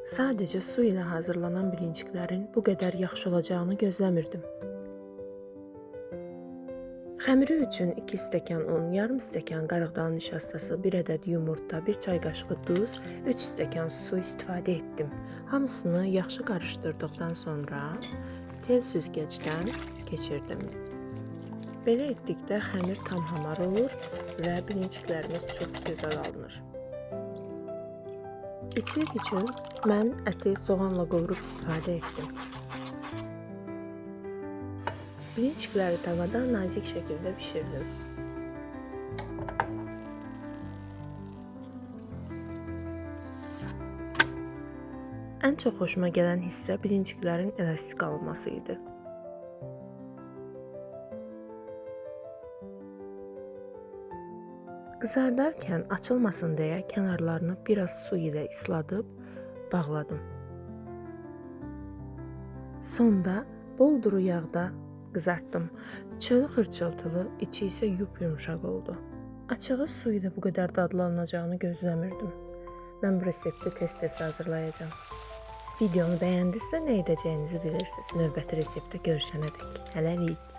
Sadəcə su ilə hazırlanan bilinçiklərin bu qədər yaxşı olacağını gözləmirdim. Xəmiri üçün 2 stəkan un, yarım stəkan qarğıdalı nişastası, 1 ədəd yumurta, 1 çay qaşığı duz, 3 stəkan su istifadə etdim. Hamısını yaxşı qarışdırdıqdan sonra tel süzgəcdən keçirdim. Belə etdikdə xəmir tam hamar olur və bilinçiklərimiz çox gözəl alınır. İçlik üçün mən əti soğanla qovurub istifadə etdim. Bilinçikləri tavada nazik şəkildə bişirdim. Ən çox xoşuma gələn hissə bilinçiklərin elastik alınması idi. Qızardarkən açılmasın deyə kənarlarını biraz su ilə isladıb bağladım. Sonda bol duru yağda qızartdım. Çölə xırçıltılı, içi isə yup-yumşaq oldu. Açığı su ilə bu qədər dadlı alınacağını gözləmirdim. Mən bu resepti tez-tez hazırlayacağam. Videomu bəyəndinizsə nə edəcəyinizi bilirsiniz. Növbəti reseptdə görüşənədək. Hələlik.